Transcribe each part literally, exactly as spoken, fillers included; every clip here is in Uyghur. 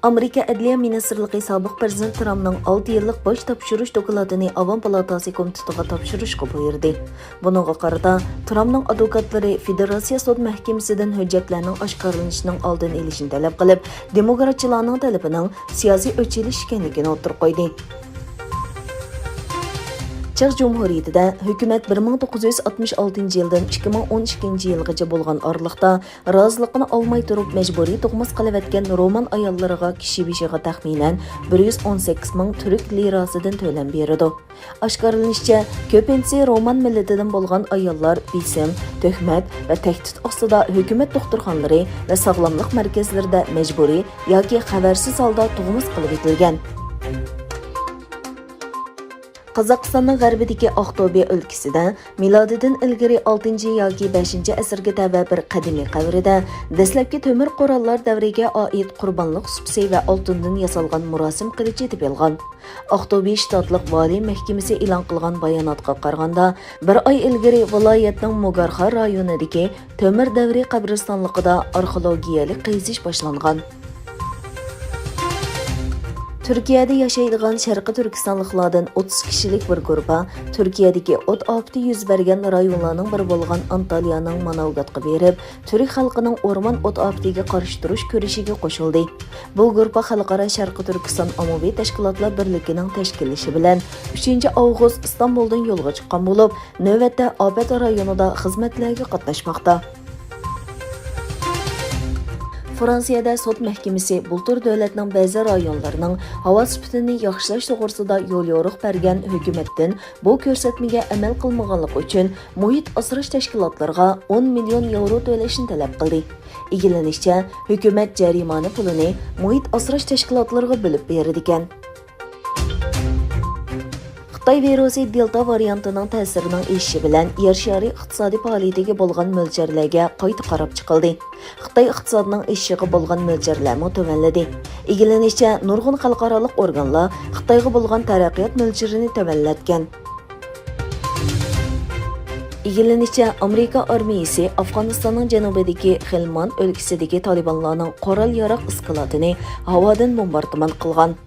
ئامېرىكا ئەدلىيە مىنىستىرلىقى سابىق پىرېزىدېنت ترامپنىڭ ئالتە يىللىق باج تاپشۇرۇش دوكلاتىنى ئاۋام پالاتاسى كومىتېتىغا تاپشۇرۇشقا بۇيرۇدى. بۇنىڭغا قارىتا، ترامپنىڭ ئادۋوكاتلىرى فېدېراتسىيە سوت مەھكىمىسىدىن ھۆججەتلەرنىڭ ئاشكارىلىنىشىنىڭ ئالدىنى ئېلىشنى تەلەپ قىلىپ، دېموكراتچىلارنىڭ تەلىپىنىڭ سىياسىي ئۆچ ئېلىش ئىكەنلىكىنى ئوتتۇرىغا قويدى. چېخ جۇمھۇرىيىتىدە ھۆكۈمەت بىر مىڭ توققۇز يۈز ئاتمىش ئالتىنچى يىلدىن ئىككى مىڭ ئون ئىككىنچى يىلغىچە بولغان ئارىلىقتا رازىلىقىنى ئالماي تۇرۇپ مەجبۇرىي تۇغماس قىلىۋەتكەن رومان ئاياللىرىغا كىشى بېشىغا تەخمىنەن بىر يۈز ئون سەككىز مىڭ تۈرك لىراسىدىن تۆلەم بېرىدۇ. ئاشكارىلىنىشىچە، كۆپىنچىسى رومان مىللىتىدىن بولغان ئاياللار بېسىم، تۆھمەت ۋە تەھدىت ئاستىدا ھۆكۈمەت دوختۇرخانىلىرى ۋە ساغلاملىق مەركەزلىرىدە مەجبۇرىي ياكى خەۋەرسىز ھالدا تۇغمىس قىلىۋېتىلگەن. قازاقىستاننىڭ غەربىدىكى ئاقتوبى ئۆلكىسىدە مىلادىدىن ئىلگىرى ئالتىنچى ياكى بەشىنچى ئەسىرگە تەۋە بىر قەدىمىي قەبرىدە دەسلەپكى تۆمۈر قوراللار دەۋرىگە ئائىت قۇربانلىق سۇپىسى ۋە ئالتۇندىن ياسالغان مۇراسىم قىلىچى تېپىلغان. ئاقتوبى شتاتلىق ۋالىي مەھكىمىسى ئېلان قىلغان باياناتقا قارىغاندا، بىر ئاي ئىلگىرى ۋىلايەتنىڭ مۇگارخا رايونىدىكى تۆمۈر دەۋرى قەبرىستانلىقىدا ئارخېئولوگىيەلىك قېزىش باشلانغان. تۈركىيەدە ياشايدىغان شەرقىي تۈركىستانلىقلاردىن ئوتتۇز كىشىلىك بىر گۇرۇپپا تۈركىيەدىكى ئوت ئاپىتى يۈز بەرگەن رايونلارنىڭ بىرى بولغان ئانتاليانىڭ ماناۋگاتقا بېرىپ، تۈرك خەلقىنىڭ ئورمان ئوت ئاپىتىگە قارشى تۇرۇش كۈرىشىگە قوشۇلدى. بۇ گۇرۇپپا خەلقئارا شەرقىي تۈركىستان ئاممىۋى تەشكىلاتلار بىرلىكىنىڭ تەشكىللىشى بىلەن ئۈچىنچى ئاۋغۇست ئىستانبۇلدىن يولغا چىققان بولۇپ، نۆۋەتتە ئاپەت رايونىدا خىزمەتلەرگە قاتناشماقتا. فرانسىيەدە سوت مەھكىمىسى بۇلتۇر دۆلەتنىڭ بەزى رايونلىرىنىڭ ھاۋا سۈپىتىنى ياخشىلاش توغرىسىدا يوليورۇق بەرگەن ھۆكۈمەتتىن بۇ كۆرسەتمىگە ئەمەل قىلمىغانلىقى ئۈچۈن مۇھىت ئاسراش تەشكىلاتلىرىغا ئون مىليون ياۋرو تۆلەشنى تەلەپ قىلدى. ئىگىلىنىشىچە، ھۆكۈمەت جەرىمانە پۇلىنى مۇھىت ئاسراش تەشكىلاتلىرىغا بۆلۈپ بېرىدىكەن. خىتاي ۋىرۇسى دېلتا ۋارىيانتىنىڭ تەسىرىنىڭ ئېشىشى بىلەن يەر شارى ئىقتىسادىي پائالىيىتىگە بولغان مۆلچەرلەرگە قايتا قاراپ چىقىلدى. خىتاي ئىقتىسادىنىڭ ئېشىشىغا بولغان مۆلچەرلەرمۇ تۆۋەنلىدى. ئىگىلىنىشىچە، نۇرغۇن خەلقئارالىق ئورگانلار خىتايغا بولغان تەرەققىيات مۆلچىرىنى تۆۋەنلەتكەن. ئىگىلىنىشىچە، ئامېرىكا ئارمىيىسى ئافغانىستاننىڭ جەنۇبىدىكى خىلمان ئۆلكىسىدىكى تالىبانلارنىڭ قورال-ياراغ ئىسكىلاتىنى ھاۋادىن بومباردىمان قىلغان.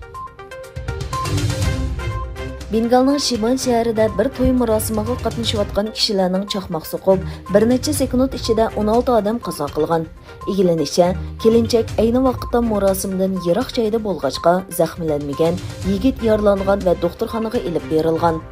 بېنگالنىڭ شىمان شەھىرىدە بىر توي مۇراسىمىغا قاتنىشىۋاتقان كىشىلەرنىڭ چاقماق سوقۇپ، بىر نەچچە سېكۇنت ئىچىدە ئون ئالتە ئادەم قازا قىلغان. ئىگىلىنىشىچە، كېلىنچەك ئەينى ۋاقىتتا مۇراسىمدىن يىراق جايدا بولغاچقا، زەخىملەنمىگەن، يىگىت يارىلانغان ۋە دوختۇرخانىغا ئېلىپ بېرىلغان.